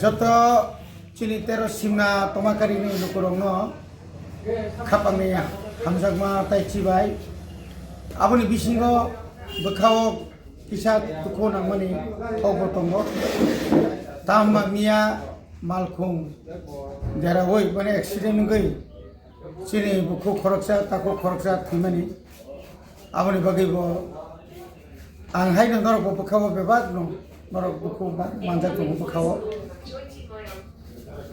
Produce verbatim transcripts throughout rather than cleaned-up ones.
Joto chini tero simna tomakari ni lukurokno khapangni hamjakma tai chibai. Aboni bisingo bwkhao kisa dukhu nangmani kokbo tongo. Tamo miya malkhung derawi mane accident wngwi chini bukhuk khoroksa takhuk khoroksa thwimani. Aboni bagwi bo ang haino norok bo bwkhao bebak no norok dukhu ma-, manjak tongo bwkhao.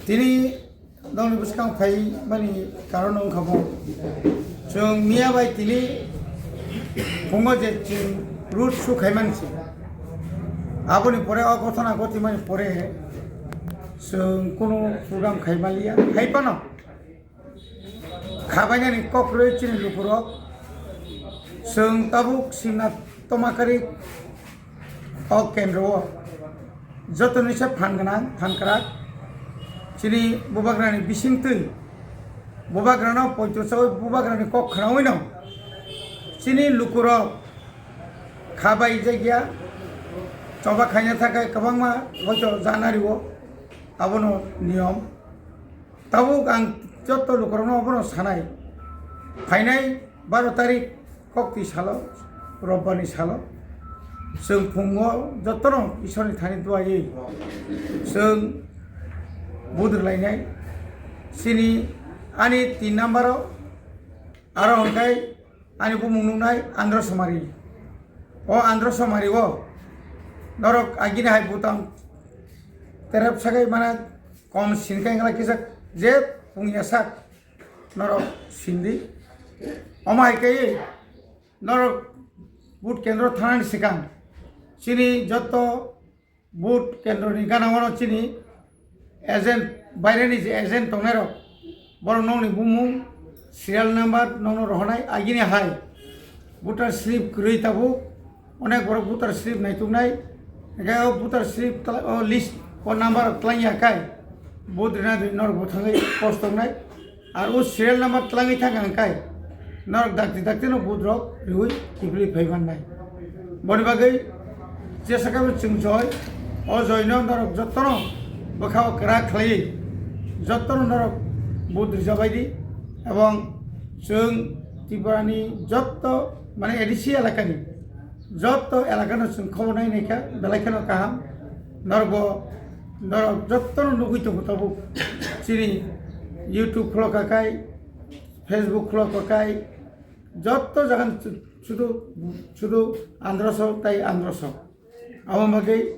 Tini nokni bwskang phai mani karon wngkha bo. Chwng miya bai tini phungo je chwng road show khaimani se. Aboni pore o gothona gothimani pore chwng kunu program khaimaliya. Hai phano khabainani kok rwi chini lukurok chwng tabuk simna tomakari o kendro o joto ni se phan gwnang phan kwrak chini bubagrani bisingtwi bubagrano poito chawi bubagrani kok khnawi no chini lukurok khabai jakya choba khaina thakai kwbangma hoito janari o abono niyom. Tabuk ang joto lukurokno obono sanai, phainai baro tarik koktwi salo, robbarni salo, chwng phungo jotono Ishwarni thani duaiwi chwng budrwlainai. Chini ani tin number-o aro hwnkhe ani bumung nuknai Andro Somari. O Andro Somari o norok agini hai butang terep sagai mana kom sinkhe wngla kisa je pungya sak norok sindi. Omo hai khe norok but kendro thanani sikang chini joto Vote kendroni gana-o chini agent, baireni je agent tongnairok, borok nokni bumung, serial number nokno rohornai, agini hai voter slip kwrwi tabuk, onek borok voter slip naituknai, hwnkhe o voter slip tla-, o list o number rok twlangya khai, vote rina norok bo thangwi post tongnai. Ar o serial number twlangwi thangkha hwnkhai norok dakti dakti no vote rok riwi kiphilwi phai mannai. Boni bagwi jesa khe chwng joy, o joy no norok jotono bwkha o kwrak khlaiwi jotono norok vote rijabai di, ebong chwng Tripura ni jotto mane A D C elaka ni jotto elaka no chwng khobor nai nai kha belai kheno kaham. Norok bo norok jotono nugwi tongo tabuk chini YouTube khulok kha khai, Facebook khulok kha khai, jotto jaga ni chu-, chudu, chudu Androso tai Androso. Abo bagwi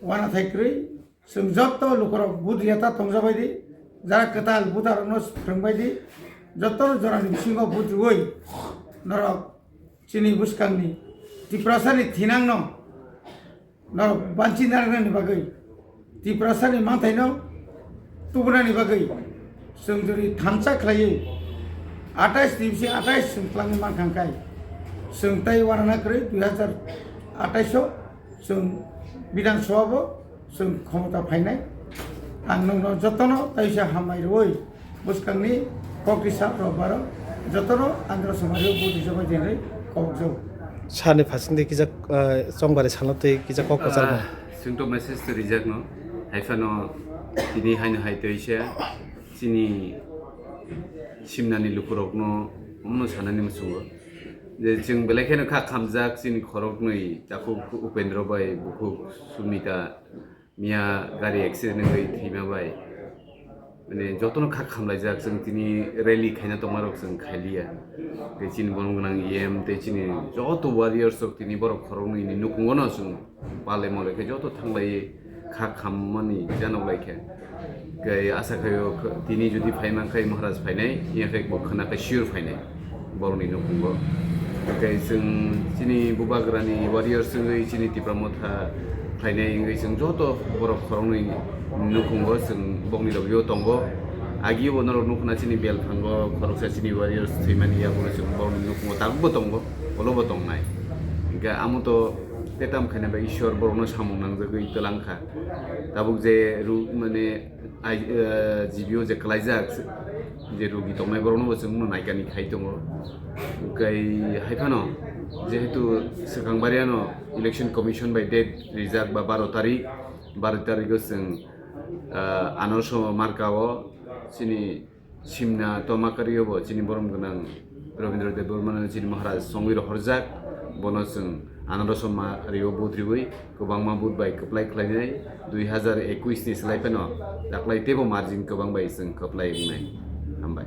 wana thai kwrwi chwng jotto lukurok vote riya ta tongjabai di, jara kwtal voter rokno phwrwngbai di, jotto jorani bisingo vote riwi norok chini bwskangni Tiprasani thinangno norok banchi narwknani bagwi, Tiprasani manthaino tubunani bagwi chwng jori thansa khlaiwi atais ni bisi atais chwng twlangwi mankha hwnkhe chwng tei uanana kwrwi dui hazar atais o chwng Bidhan Sabha bo chwng khomota phainai. Ang nokno jotono taisa hambai rwui bwskangni kok risa rok baro jotono Andhra Somajni buddhi jobai jenai kok jao. Sani phasingde kisa, ah, chongbari salno tei kisa kok kwchar. Ah, chwngto message to rijak no. Haiphano tini haino hai tei se chini simnani lukurokno omno sanani muchungo. Je chwng belai kheno kha khamjak chini khoroknwi takhuk Upendra bai bukhuk Sumita miya gari accident wngwi thwima bai. Mane jotono kha khamlaijak chwng tini rally khaina tongmarok chwng khailiya. Tei chini borok gwnang E M tei chini joto warriors rok tini borok khoroknwi ni nukhungo no chwng pale mole khe joto thanglaiwi kha khammani janok lai khe. Khe asa khaio kh-, tini jodi phai man khai Maharaj phainai, ya khe bo khwna khe sure phainai borokni nukhungo. Khe chwng chini bubagrani warriors wngwi chini Tipra Motha phainai wngwi chwng joto borok khoroknwi nukhungo, chwng bokni logio tongo. Agio bo norok nukhna chini belphango khoroksa chini warriors thwimani yagulo chwng borokni nukhungo tabukbo tongo, olobo tongnai. Hingkhe amo to tetam khaina bai Ishwar borokno samung nangjagwi twlang kha. Tabuk je ru-, mane, ai, eh, G B O je kwlaijak, je rugi tongnai borokno bo chwng no naikani khai tongo. Hwnkhe hai phano jehetu swkang bariano Election Commission bai date rijak ba baro tarik, baro tarigo chwng Ah, Anaroso marka o chini simna toma kari o bo chini borom gwnang Rabindra Debbarma no chini Maharaj songwi rohorjak, bono chwng Anaroso ma rio vote riwi kwbangma vote bai kwplai khlainai, dui hazar ekwis ni slai phano daklai teibo margin kwbang bai chwng kwplai wngnai. Hambai.